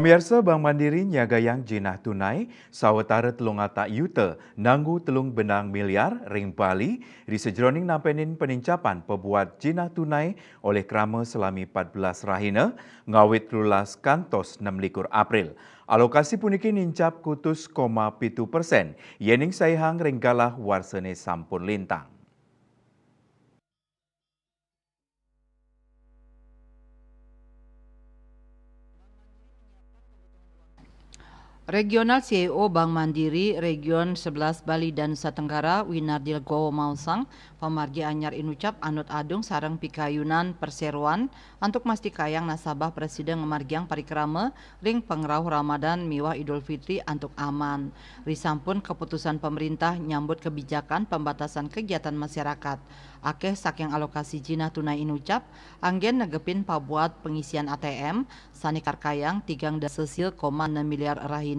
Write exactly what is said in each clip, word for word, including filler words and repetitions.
Pemirsa, Bank Mandiri nyiagayang jinah tunai sawetara telung atak yuta nanggu telung benang miliar ring Bali ri sajeroning nampenin penincapan pebuat jinah tunai olih krama salami empat belas rahina, ngawit telulas kantos enam likur April. Alokasi puniki nincap kutus koma pitu persen, yening saihang ring galah warsane sampun lintang. Regional C E O Bank Mandiri Region sebelas Bali dan Nusa Tenggara, Winardi Legowo maosang, pamargi anyar inucap anut adung sareng pikayunan perseroan antuk mastikayang nasabah prasida ngamargiang parikrama ring pangrauh Ramadan miwah Idul Fitri antuk aman. Risampun keputusan pemerintah nyambut kebijakan pembatasan kegiatan masyarakat, akeh saking alokasi jinah tunai inucap anggen negepin pabuat pengisian A T M sane karkayang tigang dasa sil koma enam miliar rahina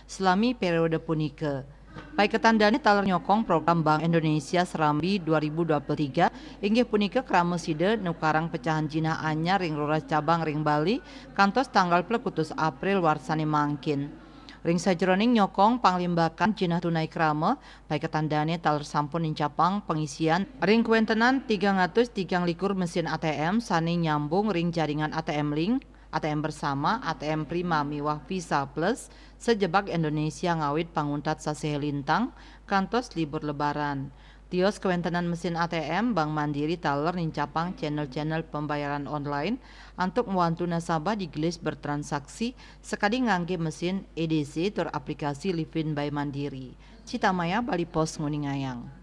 selami periode punika. Paiketan dane taler nyokong program Bank Indonesia Serambi dua ribu dua puluh tiga, inggih punika krama sida nukarang pecahan jinah anyar ring Lurah Cabang ring Bali kantos tanggal plekutus April warsane mangkin. Ring sajeroning nyokong panglimbakan jinah tunai krama, paiketan dane taler sampun nincapang pengisian ring kawentenan tigang atus tigang likur mesin A T M sane nyambung ring jaringan A T M Link, A T M Bersama, A T M Prima miwah Visa Plus sajebag Indonesia ngawit panguntat sasih lintang kantos libur Lebaran. Tios kawentenan mesin A T M, Bank Mandiri taler nincapang channel-channel pembayaran online antuk ngwantu nasabah digelis bertransaksi sakadi ngangge mesin E D C tur aplikasi Livin by Mandiri. Citamaya, Bali Post nguningayang.